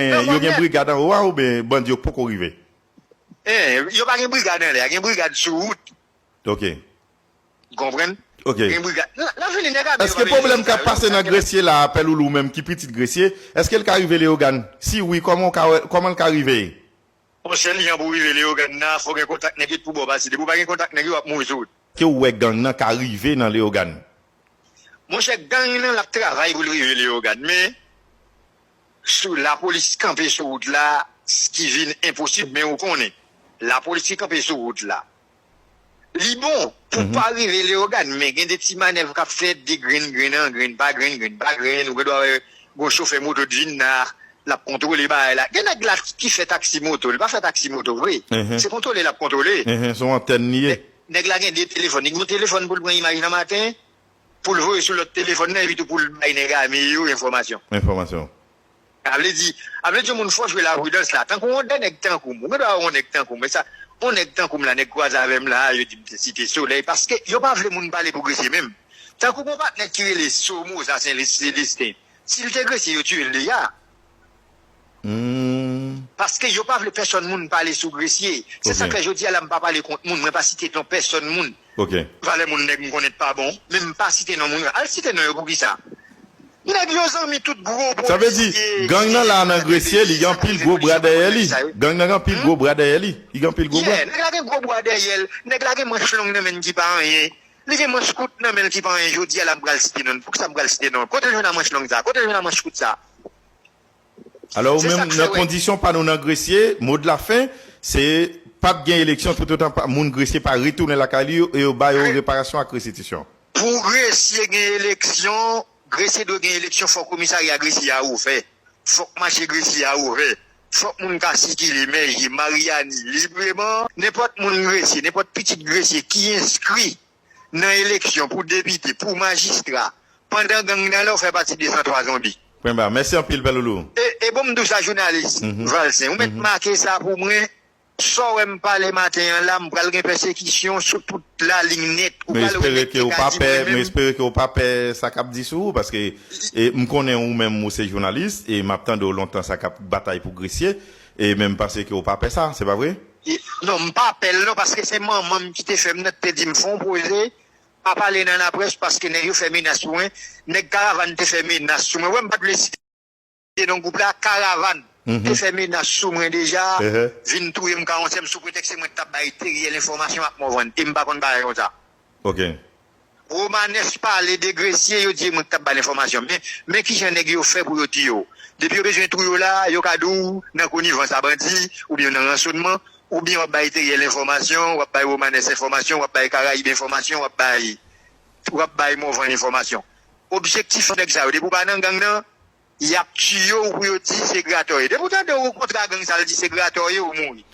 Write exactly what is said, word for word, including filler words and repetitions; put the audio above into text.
Yo gen brigad anwo a oubyen bandi yo poko rive? Yo pa gen brigad anlè a, gen brigad sou wout. Ok. Ou konprann? Ok. Gen brigad. N ap vini, nèg a. Èske pwoblèm k ap pase nan Gresye la, Pè Loulou menm ki pitit Gresye, èske l ka rive Leyogàn? Si wi, kòman w ka wè, kòman l ka rive? Monchè, li jan pou rive Leyogàn nan, fò gen kontak nèg yo pou ba w pase. Depi w pa gen kontak nèg yo, w ap mouri sou wout. Ke w wè gang nan ka rive nan Leyogàn? Monchè, gang nan l ap travay pou l rive Leyogàn, men sou lapolis kanpe sou wout la, s- ki vin enposib, men ou konnen, lapolis ki kanpe sou wout la, li bon pou pa rive Leyogàn, men gen de ti manèv k ap fèt, de grenn, grenn an grenn, pa grenn, grenn pa grenn, ou gen dwa wè gon chofè moto t vin la, l ap kontwole bagay la. Gen nèg la ki fè taksi moto, li pa fè taksi moto vre. Se kontwole l ap kontwole. Se yon antèn li ye. Nèg la gen de telefòn. Li gen yon telefòn pou l pran imaj nan maten, pou l voye sou lòt telefòn nan, epi tou pou l bay nèg ame yo enfòmasyon. Enfòmasyon. Sa vle di, sa vle di yon moun fò jwe lapridans la. Tankou yon de nèg tankou m, ou gen dwa wè yon nèg tankou m, men sa, yon nèg tankou m la, nèg kwaze avè m la, yo di m te site solèy, paske yo pa vle moun pale pou Gresye menm. Tankou gon patnè ki rele Somoza Sen Selesten, si l te Gresye, yo tiye l deja. Paske yo pa vle pèsòn moun pale sou Gresye. Se sa k fè jodi a la m pa pale kont moun, mwen pa site non pèsòn moun. Valè moun nèg m konnen t pa bon, men m pa site non moun yo. Al site non yo poukisa? Nèg yo zanmi tout gwo polisye. Sa vle di, gang nan la nan Gresye, li gen anpil gwo bra dèyè li. Gang nan gen anpil gwo bra dèyè li. Li gen anpil gwo bra. Yeah, nèg la gen gwo bra dèyè l. Nèg la gen manch long nan men l ki pa anyen. Li gen manch kout nan men l ki pa anyen. Jodi a la m pral site non l. Poukisa m pral site non l? Kote l jwenn a manch long sa? Kote l jwenn a manch kout sa? Alò, ou menm, nan kondisyon pa nou nan Gresye, mo de la fen, se p ap gen eleksyon toutotan pa- moun Gresye pa retounen lakay li yo e yo ba yo reparasyon ak restitisyon. Pou Gresye gen eleksyon, Gresye dwe gen eleksyon, fòk komisarya Gresye a ouvè. Fòk mache Gresye a ouvè. Fòk moun ka sikile, Mèje, Maryani, libreman. Nenpòt moun Gresye, nenpòt pitit Gresye ki enskri nan eleksyon pou depite, pou majistra, pandan gang nan la, ou fè pati de san twa zonbi. Pwen ba. Mèsi anpil, Pè Loulou. E, e bon, m di w sa, jounalis Valsen, ou mèt make sa pou mwen. Sa w wè m pale maten an la, m pral gen pèsekisyon sou tout lalin nèt. Ou pral wè nèg ki ka di mwen menm. Men espere ke w pa pè sa k ap di sou ou, paske, e, m konnen ou menm ou se jounalis, e m ap tande w lontan sa k ap batay pou Gresye, e men m panse ke w pa pè sa, se pa vre? E, non, m pa pè l non, paske se manman m ki te fè m nan, ki te di m fè yon pwoze, pa pale nan laprès, paske nèg yo fè menas sou mwen. Nèg Karavàn te fè menas sou mwen. Wè, m pa t vle site non gwoup la, Karavàn te fè menas sou mwen deja, vin touye m ka yon sèm sou pretèks se mwen ki t ap bay Teriel enfòmasyon ak Morvan, e m pa konn bagay konsa. Ok. Romanes pale de Gresye, yo di e mwen ki t ap ba l enfòmasyon. Men, men kijan nèg yo fè pou yo tiye w. Depi yo bezwen touye w la, yo ka di w nan konivans a bandi, oubyen nan ransonman, oubyen w ap bay Teriel enfòmasyon, w ap bay Romanes enfòmasyon, w ap bay Karayib enfòmasyon, w ap bay, w ap bay Morvan enfòmasyon. Objektif nèg sa yo, depi w pa nan gang nan, y ap tiye w pou yo di se gratè w ye. Depi w tande yon kontra gang sa l di se gratè w ye, ou mouri.